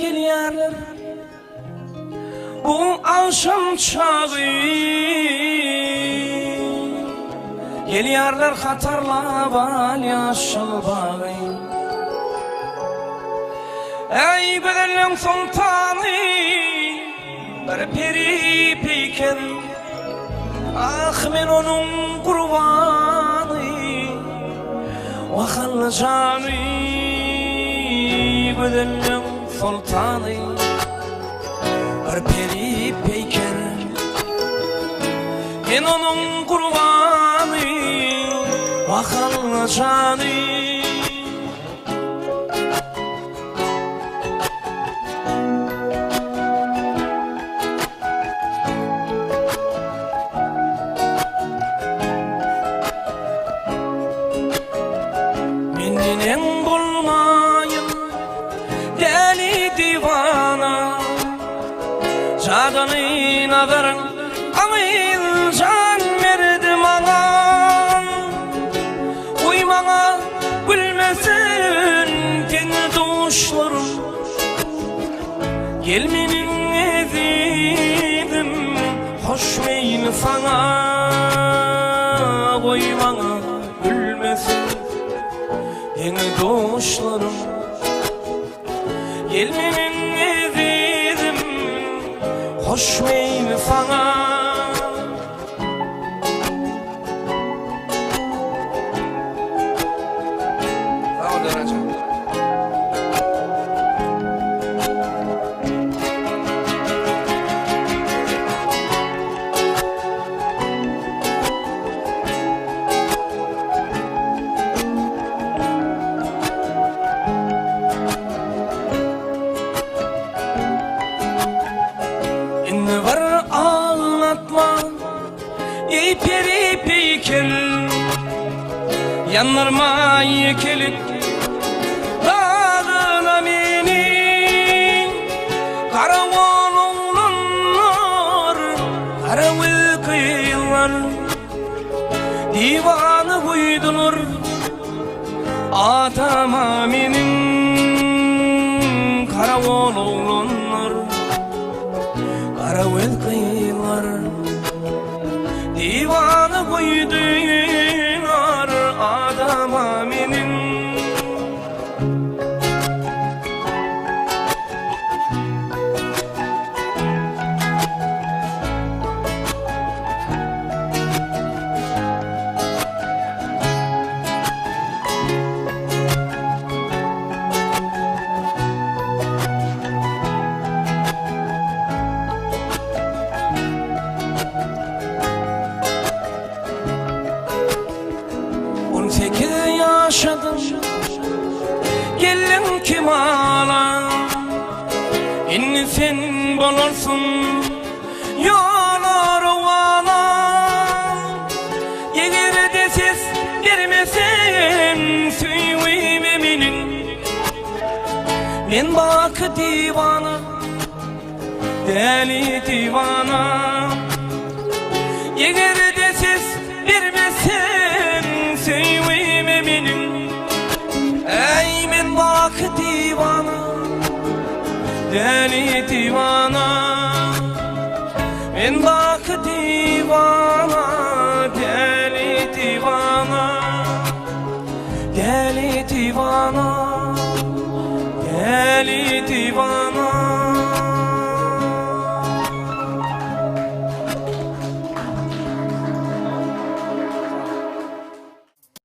gelýärler Bu agşam çagy Gelýärler hatarlap al ýaşyl bagy Eý gözelleň soltany Bir peri peýker Ah men onuň gurbany Wah Allajany Gözelleň soltany Bir peri peýker Men onuň gurbany Wah Allajany. Men neneň bolmaýyn däli diwana Jadyly nazaryň aňyl jan berdi maňa Goý maňa gülmesin seni duşlarym Gel meniň ezizim hoş meýil saňa Goý maňa gülmesin seni duşlarym Gel meniň ezizim hoş meýil saňa. Sag ol Döwranjan. Indi bir aglatma Eý peri peýkel Ýandyrma ýekelik Dagyna meni Garagol oglanlar Garagöz gyzlar Diwana guýdular Atama meniň Garagol oglanlar Garagöz gyzlar Diwana goýdular adama meniň. 18 ýaşadyň Geldiň kemala Indi sen bolarsyň Ýola rowana Eger-de ses bermesen Söýgime meniň Men baky diwana Däli diwana Eger-de ses bermesen Söýgime meniň Äý men baky diwana Däli diwana Men baky diwana Däli diwana Däli diwana Däli diwana.